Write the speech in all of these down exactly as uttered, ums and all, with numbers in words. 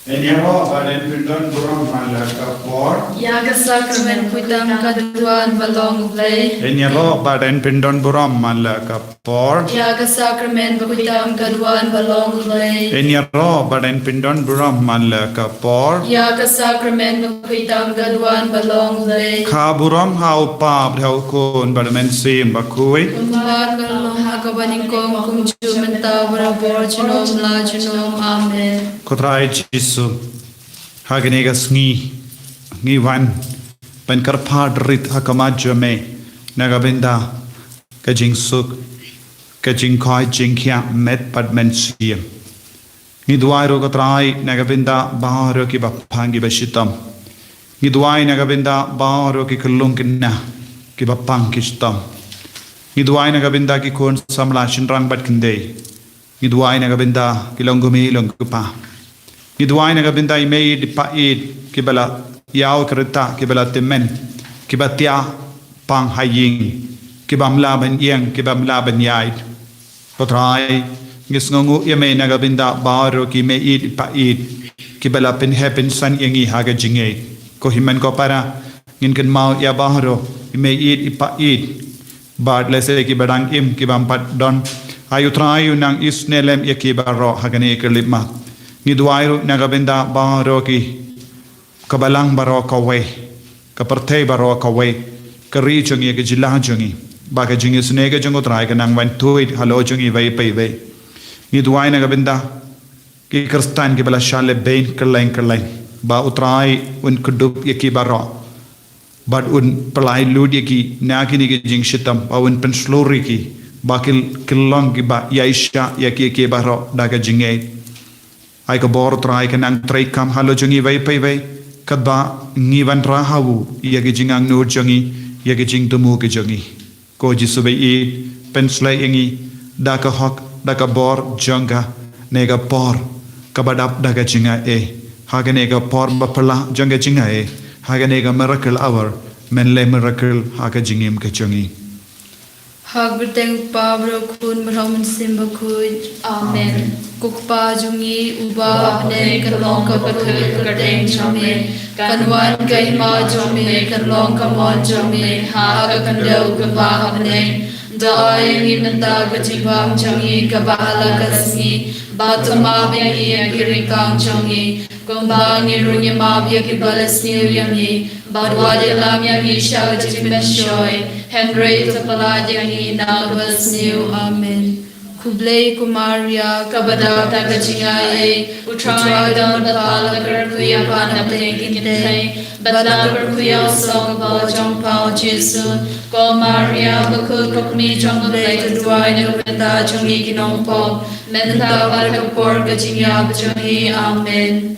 Ngin ïaroh bad ngin pyndon burom man la ka por. Ïa ka sakramen pyndonkam ka duwan ba long U Blei. Ngin ïaroh bad ngin pyndon burom man la ka por. Ïa ka sakramen pyndonkam ka duwan ba long U Blei. Ngin ïaroh bad ngin pyndon burom man la ka por. Ïa ka sakramen pyndonkam ka duwan ba long U Blei. Ka burom ha U Kpa bad ha U Khun bad U Mynsiem Bakhuid. Kumba ka long ha kaba nyngkong, kumjuh mynta, barabor, junom la junom. Amen. Ko Trai Jisu, ha kane ka sngi ngi wan ban kyrpad rit ha khmat jong me na ka bynta ka jingsuk, ka jingkoit jingkhiah met bad mynsiem. Ngi duwai ruh, ko Trai, na ka bynta baroh kiba pang kiba shitom. Ngi duwai na ka bynta baroh ki khyllung khynnah kiba pang ki shitom. Ngi duwai na ka bynta ki khun samla shynrang bad khyndai. Ngi duwai na ka bynta ki longkmie longkpa. Ngi duwai na ka bynta i mei i pa ïeit kiba la ïaw kyrta, kiba la tymmen, kiba thiah pang ha ïing, kibym lah ban ïeng, kibym lah ban ïaid. Ko Trai, ngi sngewnguh ïa me na ka bynta baroh ki mei ïeit i pa ïeit kiba la pynheh pynsan ïa ngi ha ka jingngeit. Ko hynmen ko para, ngin kynmaw ïa baroh i mei ïeit i pa ïeit, bad lehse kiba dang im, kibym pat don. Ai U Trai, u nang isynei lem ïa ki baroh ha kane ka khyllipmat. Ngi duwai ruh na ka bynta baroh ki, ka balang baroh kawei, ka pyrthei baroh kawei, ka ri jong ngi, ka jylla jong ngi, ba ka jingisynei ka jong U Trai ka nang wan tuid halor jong ngi iwei pa iwei. Ngi duwai na ka bynta ki Khristan kiba la shah lehbeiñ kylleng kylleng, ba U Trai un kdup ïa ki baroh, bad un pynlait lut ïa ki na kine ki jingshitom, ba un pynshlur ïa ki ba kin long kiba ïaishah ïa ki, ïa ki baroh da ka jingngeit. Ai ka bor U Trai ka nang treikam halor jong ngi iwei pa iwei, katba ngi wanrah ha u ïa ki jingangnud jong ngi, ïa ki jingthmu ki jong ngi. Ko Jisu ba ïeit, pynshlei ïa ngi da ka hok, da ka bor jong ka, ne ka por kaba dap da ka jingaiei, ha kane ka por ba phylla jong ka jingaiei, ha kane ka miracle hour, men leh miracle ha ka jingim ka jong ngi. Ha ka kyrteng U Kpa, bad U Khun, bad U Mynsiem Bakhuid. Amen. Ko Kpa jong ngi uba ha bneng, kan long kaba kyrkhu ka kyrteng jong me, kan wan ka hima jong me, kan long ka mon jong me ha ka khyndew kumba ha bneng. Da ai ïa ngi mynta ka jingbam jong ngi kaba ha la ka sngi, bad to map ïa ngi ïa ki ryngkang jong ngi, kumba ngi ruh ngi map ïa kiba la sniew ïa ngi, bad wat ïalam ïa ngi sha ka jingpynshoi, hynrei to pyllait ïa ngi na kaba sniew. Amen. Khublei ko Maria, kaba dap da ka jingaiei, U Trai u don bad pha, la kyrkhu ïa pha na pdeng ki kynthei, bad la kyrkhu ïa u soh ka bor jong pha U Jisu. Ko Maria bakhuid, ko Kmie jong U Blei, to duwai na ka bynta jong ngi ki nongpop, mynta bad ha ka por ka jingïap jong ngi. Amen.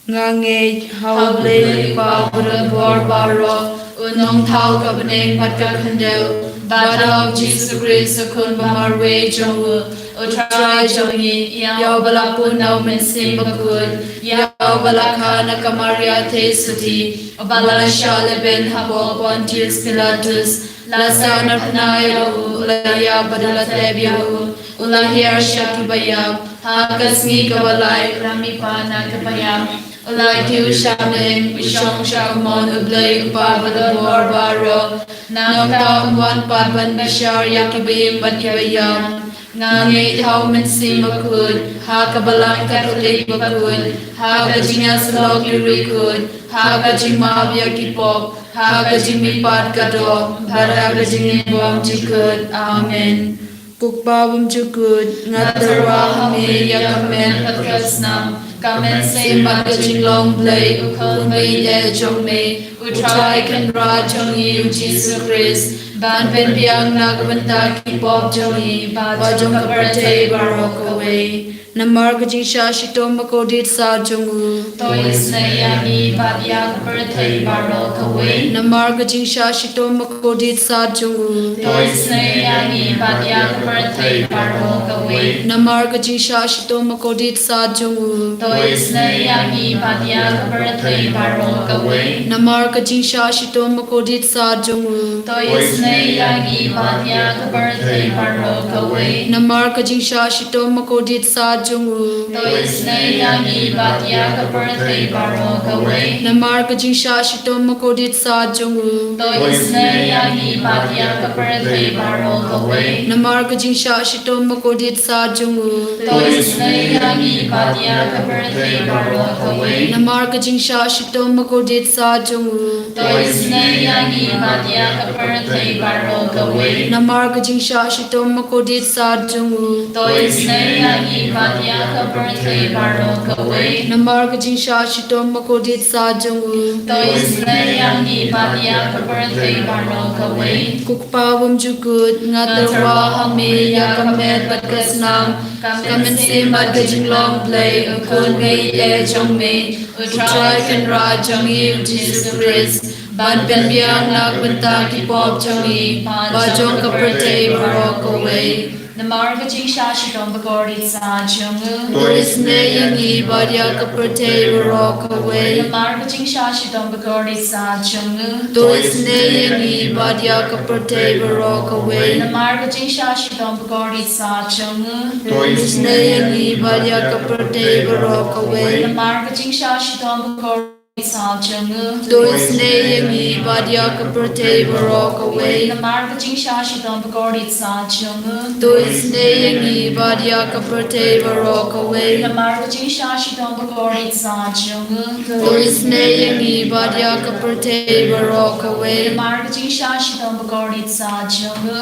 Nga ngeit ha U Blei U Kpa badonbor baroh, u nongthaw ka bneng bad ka khyndew, bad ha U Jisu Khrist U Khun ba marwei jong u, U Trai jong ngi, ïa uba la pun na U Mynsiem Bakhuid, ïa uba la kha na ka Maria Theisotti, uba la shah lehbeiñ hapoh Pontius Pilatus, la sahnarphna ïa u, u la ïap bad u la tep ïa u, u la hiar sha kiba ïap, ha ka sngi kaba lai u la mihpat na kiba ïap, u la kiew sha bneng, u shong sha ka mon U Blei U Kpa badonbor baroh. Nangta un wan pat ban bishar ïa kiba im bad kiba ïap. Nga ngeit ha U Mynsiem Bakhuid, ha ka Balang Katholik bakhuid, ha ka jingïasyllok ki riewkhuid, ha ka jingmap ïa ki pop, ha ka jingmihpat ka doh, bad ha ka jingim bymjukut. Amen. Ko Kpa bymjukut, nga tyrwa ha me ïa ka met bad ka snam, ka mynsiem bad ka jinglong Blei U Khun baieit jong me, U Trai Kynrad jong ngi U Jisu Khrist, ban pynbiang na ka bynta ki pop jong ngi bad jong ka pyrthei baroh kawei. Namar ka jingshah shitom bakordit sat jong u, to isynei ïa ngi bad ïa ka pyrthei baroh kawei. Namar ka jingshah shitom bakordit sat jong u, to isynei ïa ngi bad ïa ka pyrthei baroh kawei. Namar ka jingshah shitom bakordit sat jong u, to isynei ïa ngi bad ïa ka pyrthei baroh kawei. Namar ka jingshah shitom bakordit sat jong u, to isynei ïa ngi bad ïa ka pyrthei baroh kawei. Namar ka jingshah shitom bakordit sat jong u. To isynei ïa ngi bad ïa ka pyrthei baroh kawei. Namar ka jingshah shitom bakordit sat jong u. To isynei ïa ngi bad ïa ka pyrthei baroh kawei. Namar ka jingshah shitom bakordit sat jong u. To isynei ïa ngi bad ïa ka pyrthei baroh kawei. Namar ka jingshah shitom bakordit sat jong u. To isynei ïa ngi bad ïa ka pyrthei baroh kawei. Namar ka jingshah shitom bakordit sat jong u. To isynei ïa ngi bad ïa ka pyrthei baroh kawei. Namar ka jingshah shitom bakordit sat jong u. To isynei ïa ngi bad ïa ka pyrthei baroh kawei. Ko Kpa bymjukut, nga tyrwa ha me ïa ka met bad ka snam, ka mynsiem bad ka jinglong Blei, U Khun ba ïeit jong me, U Trai Kynrad jong ngi U Jisu Khrist, ban pynbiang na ka bynta ki pop jong ngi bad jong ka pyrthei baroh kawei. Namar ka jingshah shitom bakordit sat jong u. To isynei ïa ngi bad ïa ka pyrthei baroh kawei. Namar ka jingshah shitom bakordit sat jong u. To isynei ïa ngi bad ïa ka pyrthei baroh kawei. Namar ka jingshah shitom bakordit sat jong u. To isynei ïa ngi bad ïa ka pyrthei baroh kawei. Namar ka jingshah shitom bakordit sat jong u. To isynei ïa ngi bad ïa ka pyrthei baroh kawei. Namar ka jingshah shitom bakordit sat jong u. To isynei ïa ngi bad ïa ka pyrthei baroh kawei. Namar ka jingshah shitom bakordit sat jong u. To isynei ïa ngi bad ïa ka pyrthei baroh kawei. Namar ka jingshah shitom bakordit sat jong u.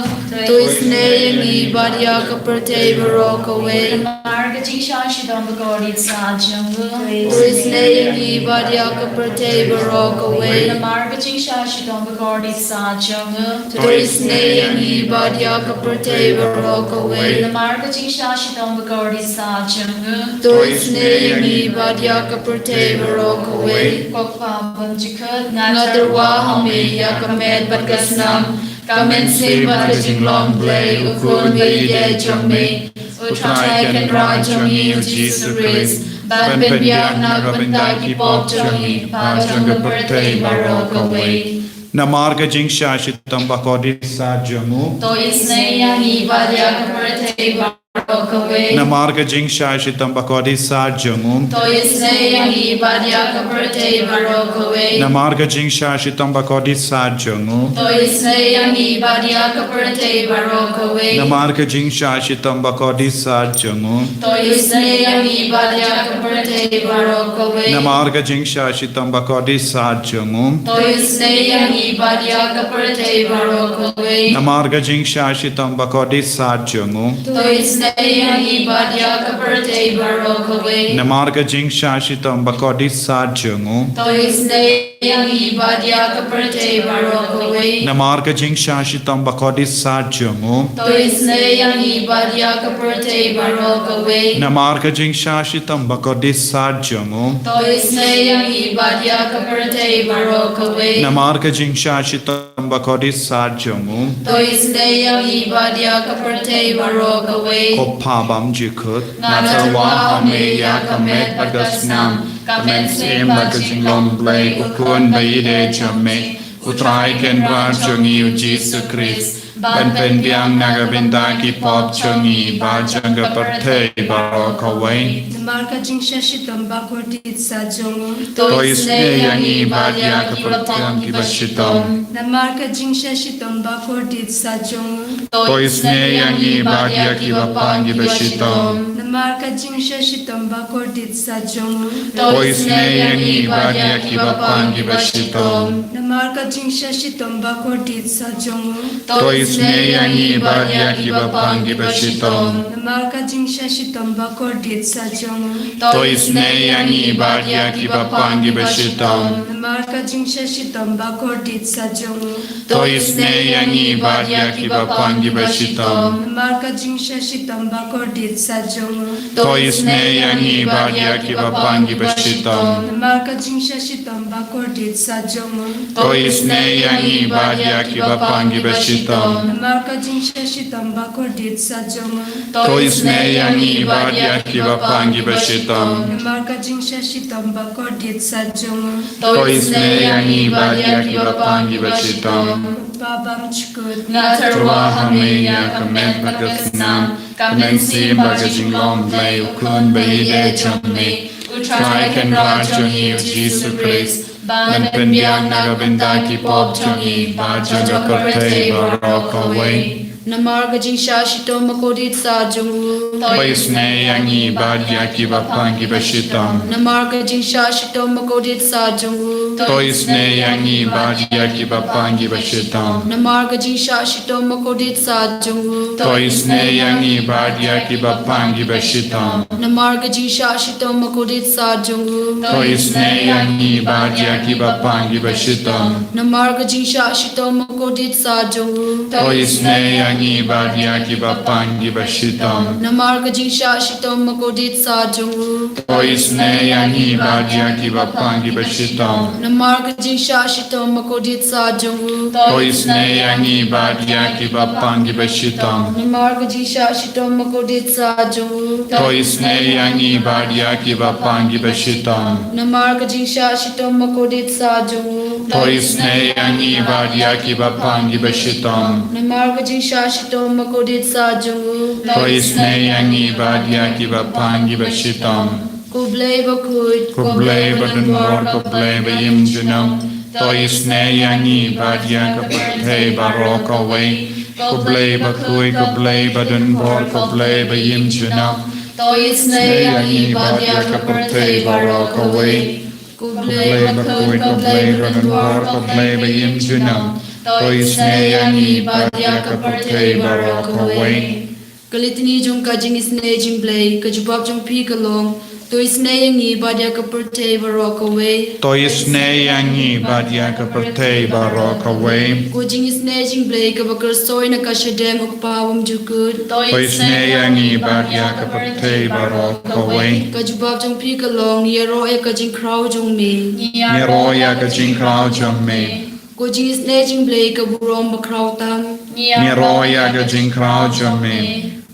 To isynei ïa ngi bad ïa ka pyrthei baroh kawei. Namar ka jingshah shitom bakordit sat jong u. To isynei ïa ngi bad ïa ka pyrthei baroh kawei. Namar ka jingshah shitom bakordit sat jong u. To isynei ïa ngi bad ïa ka pyrthei baroh kawei. Namar ka jingshah shitom bakordit sat jong u. To isynei ïa ngi bad ïa ka pyrthei baroh kawei. Ko Kpa bymjukut, nga tyrwa ha me ïa ka met bad ka snam, ka mynsiem bad ka jinglong Blei, U Khun ba ïeit jong me, U Trai Kynrad jong ngi U Jisu Khrist, ban pynbiang na ka bynta ki pop jong ngi bad jong ka pyrthei baroh kawei. Namar ka jingshah shitom bakordit sat jong u. To isynei ïa ngi bad ïa ka pyrthei baroh kawei. Namar ka jingshah shitom bakordit sat jong u. To isynei ïa ngi bad ïa ka pyrthei baroh kawei. Namar ka jingshah shitom bakordit sat jong u. To isynei ïa ngi bad ïa ka pyrthei baroh kawei. Namar ka jingshah shitom bakordit sat jong u. To isynei ïa ngi bad ïa ka pyrthei baroh kawei. Namar ka jingshah shitom bakordit sat jong u. To isynei ïa ngi bad ïa ka pyrthei baroh kawei. Namar ka jingshah shitom bakordit sat jong u. To isynei ïa ngi bad ïa ka pyrthei baroh kawei. Namar ka jingshah shitom bakordit sat jong u. To isynei ïa ngi bad ïa ka pyrthei baroh kawei. Namar ka jingshah shitom bakordit sat jong u. To isynei ïa ngi bad ïa ka pyrthei baroh kawei. Namar ka jingshah shitom bakordit sat jong u. To isynei ïa ngi bad ïa ka pyrthei baroh kawei. Namar ka jingshah shitom bakordit sat jong u. To isynei ïa ngi bad ïa ka pyrthei baroh kawei. Ko Kpa bymjukut, nga tyrwa ha me ïa ka met bad ka snam, ka mynsiem bad ka jinglong Blei, U Khun ba ïeit jong me, U Trai Kynrad jong ngi U Jisu Khrist, ban pynbiang na ka bynta ki pop jong ngi bad jong ka pyrthei baroh kawei. Namar ka jingshah shitom bakordit sat jong u. To isynei ïa ngi bad ïa ki bapang ki bashitom. Namar ka jingshah shitom bakordit sat jong u. To isynei ïa ngi bad ïa ki bapang ki bashitom. Namar ka jingshah shitom bakordit sat jong u. To isynei ïa ngi bad ïa ki bapang ki bashitom. Namar ka jingshah shitom bakordit sat jong u. To isynei ïa ngi bad ïa ki bapang ki bashitom. Namar ka jingshah shitom bakordit sat jong u. To isynei ïa ngi bad ïa ki bapang ki bashitom. Namar ka jingshah shitom bakordit sat jong u. To isynei ïa ngi bad ïa ki bapang ki bashitom. Namar ka jingshah shitom bakordit sat jong u. To isynei ïa ngi bad ïa ki bapang ki bashitom. Namar ka jingshah shitom bakordit sat jong u. To isynei ïa ngi bad ïa ki bapang ki bashitom. Namar ka jingshah shitom bakordit sa jong u. To isynei ïa ngi bad ïa kiba pang kiba shitom. Namar ka jingshah shitom bakordit sa jong u. To isynei ïa ngi bad ïa kiba pang kiba shitom. Kpa bymjukut. Nga tyrwa ha me ïa ka met bad ka snam, ka mynsiem bad ka jinglong Blei, U Khun ba ïeit jong me, U Trai Kynrad jong ngi U Jisu Khrist, ban pynbiang na ka bynta ki pop jong ngi bad jong ka pyrthei baroh kawei. Namar ka jingshah shitom bakordit sa jong u. To isynei ïa ngi bad ïa kiba pang kiba shitom. Namar ka jingshah shitom bakordit sa jong u. To isynei ïa ngi bad ïa kiba pang kiba shitom. Namar ka jingshah shitom bakordit sa jong u. To isynei ïa ngi bad ïa kiba pang kiba shitom. Namar ka jingshah shitom bakordit sa jong u. To isynei ïa ngi bad ïa kiba pang kiba shitom. Namar ka jingshah shitom bakordit sa jong u. To isynei ïa ngi bad ïa kiba pang kiba shitom. Namar ka jingshah shitom bakordit sa jong u. To isynei ïa ngi bad ïa kiba pang kiba shitom. Namar ka jingshah shitom bakordit sa jong u. To isynei ïa ngi bad ïa kiba pang kiba shitom. Namar ka jingshah shitom bakordit sa jong u. To isynei ïa ngi bad ïa kiba pang kiba shitom. Namar ka jingshah shitom bakordit sa jong u. To isynei ïa ngi bad ïa kiba pang kiba shitom. Namar ka jingshah shitom bakordit sa jong u. To isynei ïa ngi bad ïa kiba pang kiba shitom. Ko Blei bakhuid, ko Blei badonbor, ko Blei baïem junom, to isynei ïa ngi bad ïa ka pyrthei baroh kawei. Ko Blei bakhuid, ko Blei badonbor, ko Blei baïem junom, to isynei ïa ngi bad ïa ka pyrthei baroh kawei. Ko Blei bakhuid, ko Blei badonbor, ko Blei baïem junom, to isynei ïa ngi bad ïa ka pyrthei baroh kawei. Ka Litany jong ka jingisynei jong U Blei. Ka jubab jong phi ka long, to isynei ïa ngi bad ïa ka pyrthei baroh kawei. To isynei ïa ngi bad ïa ka pyrthei baroh kawei. Ko jingisynei jong U Blei kaba kyrsoi na ka shadem U Kpa bymjukut, to isynei ïa ngi bad ïa ka pyrthei baroh kawei. Ka jubab jong phi ka long, ngi ïaroh ïa ka jingkhraw jong me. Ngi ïaroh ïa ka jingkhraw jong me. Ko jingisynei jong U Blei ka burom bakhraw tam. Ngi ïaroh ïa ka jingkhraw jong me.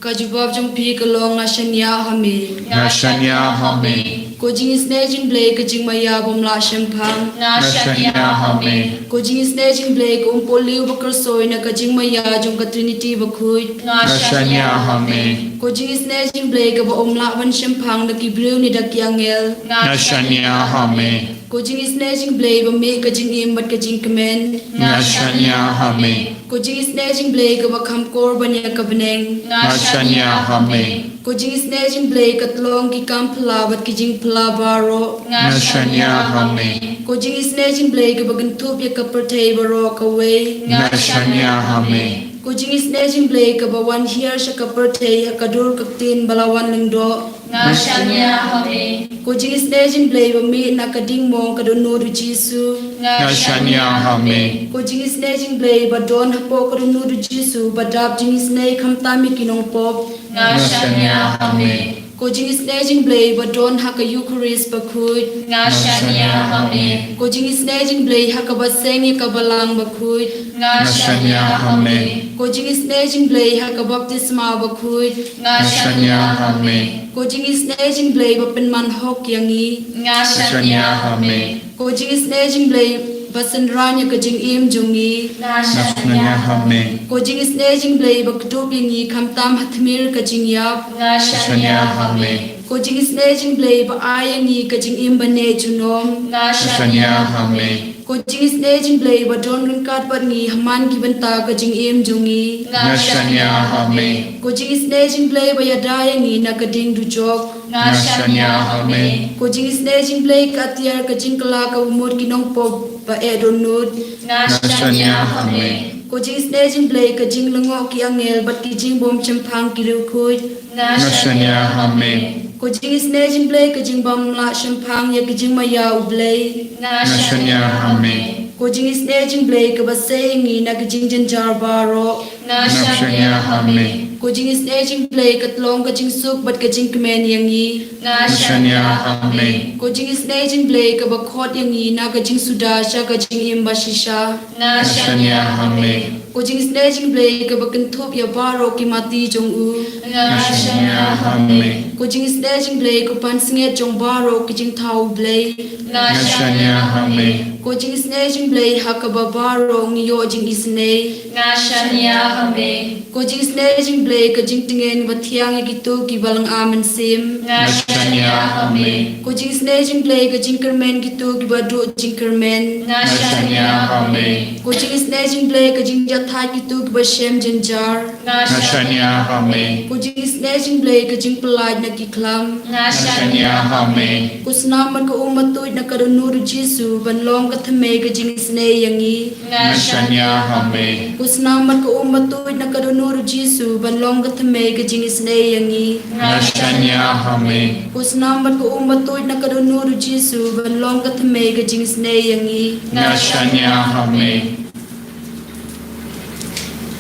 Ka jubab jong phi ka long, nga shaniah ha me. Nga shaniah ha me. Ko jingisynei jong U Blei ka jingmaïa bym lah shemphang. Nga shaniah ha me. Ko jingisynei jong U Blei ka umpohliew bakyrsoi na ka jingmaïa jong ka Trinity bakhuid. Nga shaniah ha me. Ko jingisynei jong U Blei kaba ym lah ban shemphang da ki briew ne da ki angel. Nga shaniah ha me. Ko jingisynei jong U Blei ba mih ka jingim bad ka jingkmen. Nga shaniah ha me. Ko jingisynei jong U Blei kaba kham kor ban ïa ka bneng. Nga shaniah ha me. Ko jingisynei jong U Blei ka tyllong ki kam phylla bad ki jingphylla baroh. Nga shaniah ha me. Ko jingisynei jong U Blei kaba kynthup ïa ka pyrthei baroh kawei. Nga shaniah ha me. Ko jingisynei jong U Blei kaba wan hiar sha ka pyrthei ha ka dur ka ktien ba la wan lyngdoh. Nga shaniah ha me. Ko jingisynei jong U Blei ba mih na ka ding mong ka dohnud U Jisu. Nga shaniah ha me. Ko jingisynei jong U Blei ba don hapoh ka dohnud U Jisu ba dap jingisynei khamtam ïa ki nongpop. Nga shaniah ha me. Ko jingisynei jong U Blei ba don ha ka Eukharist bakhuid. Nga shaniah ha me. Ko jingisynei jong U Blei ha kaba seng ïa ka balang bakhuid. Nga shaniah ha me. Ko jingisynei jong U Blei ha ka baptisma bakhuid. Nga shaniah ha me. Ko jingisynei jong U Blei ba pynman hok ïa ngi. Nga shaniah ha me. Ko jingisynei jong U Blei ba synran ïa ka jingim jong ngi. Nga shaniah ha me. Ko jingisynei jong U Blei ba kdup ïa ngi khamtam ha tmier ka jingïap. Nga shaniah ha me. Ko jingisynei jong U Blei ba ai ïa ngi ka jingim ba neh junom. Nga shaniah ha me. Ko jingisynei jong U Blei ba don ryngkat bad ngi ha man ki bynta ka jingim jong ngi. Nga shaniah ha me. Ko jingisynei jong U Blei ba ïada ïa ngi na ka ding dujok. Nga shaniah ha me. Ko jingisynei jong U Blei ka atiar ka jingkylla kaba mut ki nongpop ba eh dohnud. Nga shaniah ha me. Ko jingisynei jong U Blei ka jinglyngngoh ki angel bad ki jingbym shemphang ki riewkhuid. Nga shaniah ha me. Ko jingisynei jong U Blei ka jingbym lah shemphang ïa ka jingmaïa U Blei. Nga shaniah ha me. Ko jingisynei jong U Blei kaba sei ïa ngi na ka jingjynjar baroh. Nga shaniah ha me. Ko jingisynei jong U Blei ka long ka jingsuk bad ka jingkmen ïa ngi. Nga shaniah ha Me. Ko jingisynei jong U Blei kaba khot ïa ngi na ka jingsuda sha ka jingim bashisha. Nga shaniah ha Me. Ko jingisynei jong U Blei kaba kynthup ïa baroh ki mati jong u. Nga shaniah ha Me. Ko jingisynei jong U Blei ko pansngiat jong baroh ki jingthaw U Blei. Nga shaniah ha Me. Ko jingisynei jong U Blei ha kaba baroh ngi ïoh jingisynei. Nga shaniah ha Me. Ko jingisynei jong U Blei ka jingtngen ba thiang ïa kito kiba lynga mynsiem. Nga shaniah ha Me. Ko jingisynei jong U Blei ka jingkyrmen kito kiba duh jingkyrmen. Nga shaniah ha Me. Ko jingisynei jong U Blei ka jingjahthait kito kiba shem jynjar. Nga shaniah ha Me. Ko jingisynei jong U Blei ka jingpyllait na ki khlam. Nga shaniah ha Me. Ko snam bad ka um batuid na ka dohnud U Jisu ban long ka thymmei ka jingisynei ïa ngi. Nga shaniah ha Me. Ko snam bad ka um batuid na ka dohnud U Jisu ban long ka thymmei ka jingisynei ïa ngi. Nga shaniah ha Me. Ko snam bad ka um batuid na ka dohnud U Jisu ban long ka thymmei ka jingisynei ïa ngi. Nga shaniah ha Me.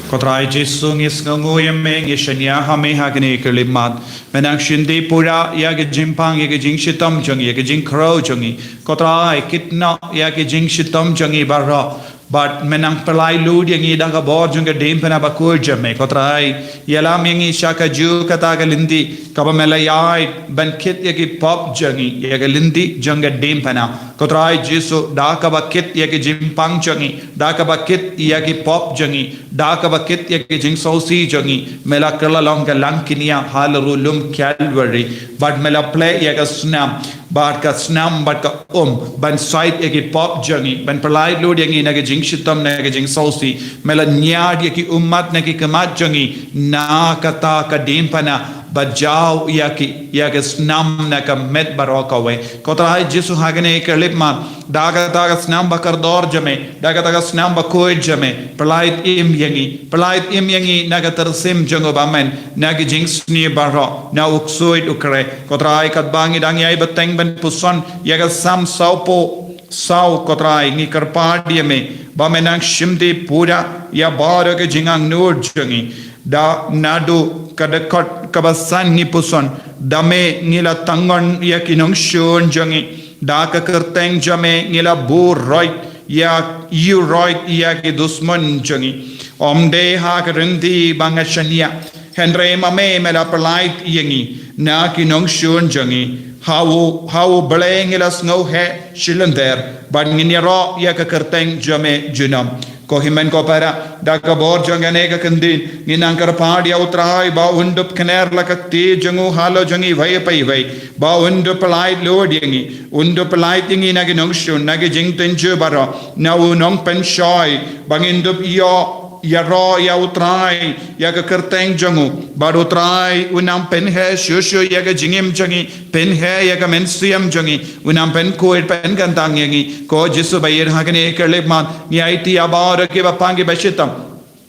Ko Trai Jisu, ngi sngewnguh ïa Me, ngi shaniah ha Me ha kane ka khyllipmat. Me nang shim dih pura ïa ka jingpang, ïa ka jingshitom jong ngi, ïa ka jingkhrew jong ngi. Ko Trai, kit noh ïa ka jingshitom jong ngi baroh. Bad Me nang pynlait lut ïa ngi da ka bor jong ka diengphna bakhuid jong Me. Ko Trai, ïalam ïa ngi sha kajuh kata ka lynti kaba Me la ïaid ban kit ïa ki pop jong ngi, ïa ka lynti jong ka diengphna. Ko Trai Jisu, da kaba kit ïa ka jingpang jong ngi, da kaba kit ïa ki pop jong ngi, da kaba kit ïa ka jingsngewsih jong ngi, Me la kylla long ka langkynia ha la ru lum Calvary. Bad Me la plie ïa ka snam, bad ka snam bad ka um, ban sait ïa ki pop jong ngi, ban pynlait lut ïa ngi na ka jingshitom, na ka jingsngewsih. Me la ñiad ïa ki ummat na ki khmat jong ngi na kata ka diengphna, ba jaw ïa ki, ïa ka snam na ka met baroh kawei. Ko Trai Jisu, ha kane ka khyllipmat, da kata ka snam ba kordor jong Me, da kata ka snam bakhuid jong Me, pynlait im ïa ngi, pynlait im ïa ngi na ka tyrsim jong U Bymman, na ki jingsniew baroh, na u ksuid u kreh. Ko Trai, katba ngi dang ïai bteng ban puson ïa ka Salm sawphew saw, ko Trai, ngi kyrpad ïa Me ba Me nang shim dih pura ïa baroh ka jingangnud jong ngi. Da naduh ka dkhot kaba san ngi puson: Da Me ngi la tyngon ïa ki nongshun jong ngi, da ka kyrteng jong Me ngi la buh roit ïa, ïuh roit ïa ki dusmon jong ngi. Ym dei ha ka ryntih ba nga shaniah, hynrei ma Me, Me la pynlait ïa ngi na ki nongshun jong ngi. Ha U, ha U Blei ngi la sngewheh shilynter, bad ngin ïaroh ïa ka kyrteng jong Me junom. Ko hynmen ko para, da ka bor jong kane ka kyntien, ngi nang kyrpad ïa U Trai ba Un dup kner la ka kti jong U halor jong ngi iwei pa iwei, ba Un dup pynlait lut ïa ngi, Un dup pynlait ïa ngi na ki nongshun, na ki jingtynjuh baroh, na U Nongpynshoi, ba ngin dup ïoh ïaroh ïa U Trai, ïa ka kyrteng jong U. Bad U Trai un nang pynheh shuh shuh ïa ka jingim jong ngi, pynheh ïa ka mynsiem jong ngi, un nang pynkhuid pynkyntang ïa ngi. Ko Jisu ba ïeit, ha kane ka khyllipmat, ngi aiti ïa baroh kiba pang kiba shitom.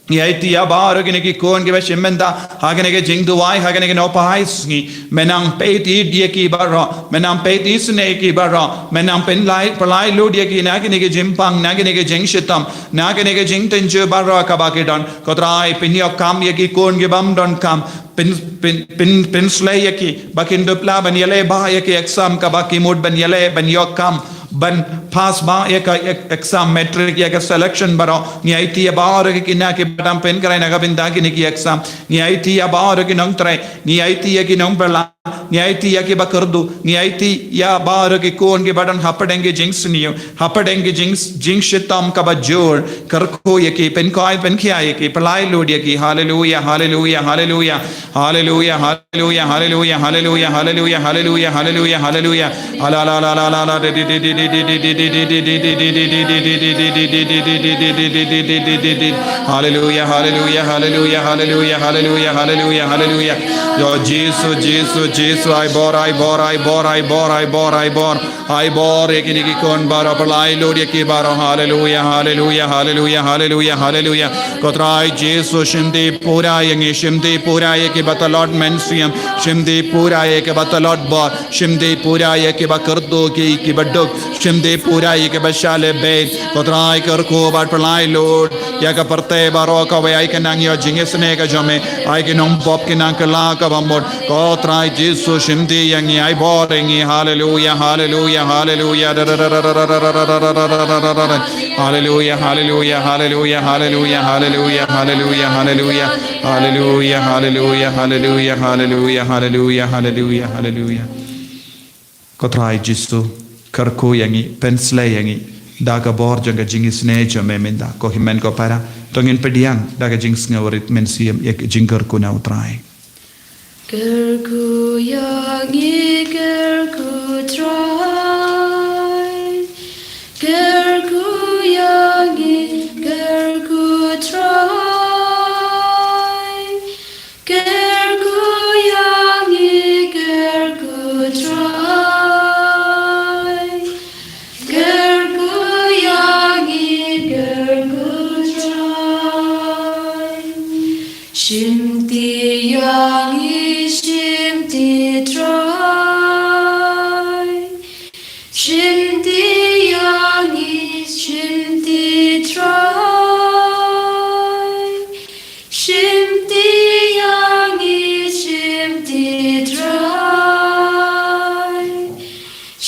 Ngi aiti ïa baroh kine ki khun kiba shim bynta ha kane ka jingduwai, ha kane ka nohphai sngi. Me nang peit ïa ki baroh, Me nang peit isynei ïa ki baroh, Me nang pynlait, pynlait lut ïa ki na kine ki jingpang, na kine ki jingshitom, na kine ki jingtynjuh baroh kaba ki don. Ko Trai, pynïoh kam ïa ki khun ki bym don kam, pyn, pyn, pyn, pynsleh ïa ki ba kin dup lah ban ïaleh bha ïa ki exam kaba ki mut ban ïaleh, ban ïoh kam, ban pass bha ïa ka ek-, exam matric, ïa ka selection baroh. Ngi aiti ïa baroh ki khynnah kiba dang pynkhreh na ka bynta kine ki exam. Ngi aiti ïa baroh ki nongtrei, ngi aiti ïa ki nongbylla, ngi aiti ïa kiba kyrduh, ngi aiti ïa baroh ki khun kiba don hapdeng ki jingsniew, hapdeng ki jing, jingshitom kaba jur. Kyrkhu ïa ki, pynkoit pynkhia ïa ki, pynlait lut ïa ki. Haleluia, haleluia, haleluia. Haleluia, haleluia, haleluia, haleluia, haleluia, haleluia, haleluia. Haleluia, haleluia, haleluia, haleluia, haleluia, haleluia, haleluia, haleluia, haleluia, haleluia, haleluia, haleluia. Yo, Jisu, Jisu, Jisu. Jisu, ai bor, ai bor, ai bor, ai bor, ai bor, ai bor. Ai bor ïa kine ki khun baroh, pynlait lut ïa ki baroh. Haleluya, haleluya, haleluya, haleluya, haleluya. Ko Trai Jisu, shim dih pura ïa ngi, shim dih pura ïa kiba tlot mynsiem, shim dih pura ïa kiba tlot bor, shim dih pura ïa kiba kyrduh, ki, kiba duk, shim dih pura ïa kiba shah leh beit. Ko Trai, kyrkhu bad pynlait lut ïa ka pyrthei baroh kawei, ai ka nang ïoh jingisynei ka jong me, ai ki nongbop ki nang kylla kaba mut. Ko Trai Jisu, shim dih ïa ngi, ai bor ïa ngi. Haleluya, haleluya, haleluya. Haleluya, haleluya, haleluya, haleluya, haleluya, haleluya, haleluya. Haleluya, haleluya, haleluya, haleluya, haleluya, haleluya, haleluya. Ko Trai Jisu, kyrkhu ïa ngi, pynslei ïa ngi da ka bor jong ka jingisynei jong me mynta. Ko hynmen ko para, to ngin pdiang da ka jingsngewrit mynsiem ïa ka jingkyrkhu na u Trai. Kyrkhu ïa ngi, kyrkhu Trai. Kyrkhu ïa ngi, kyrkhu Trai. Kyrkhu ïa ngi, kyrkhu Trai. Kyrkhu ïa ngi, kyrkhu Trai. Shim dih ïa ngi, shim dih Trai. Shim dih ïa ngi, shim dih Trai. Shim dih ïa ngi, shim dih Trai.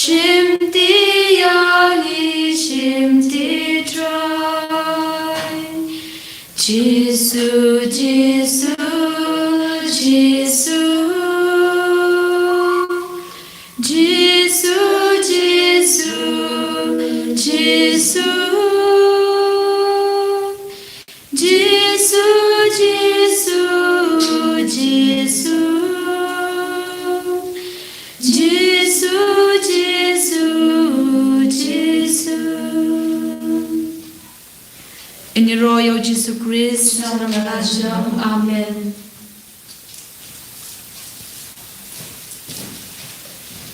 Shim dih ïa ngi, shim dih Trai. Jisu, Jisu, Jisu. Jisu, Jisu, Jisu. Jisu, Jisu, Jisu. Jisu, Jisu, Jisu. Yn ïaroh ïa u Jisu Khrist, na ka bynta jong. Amen.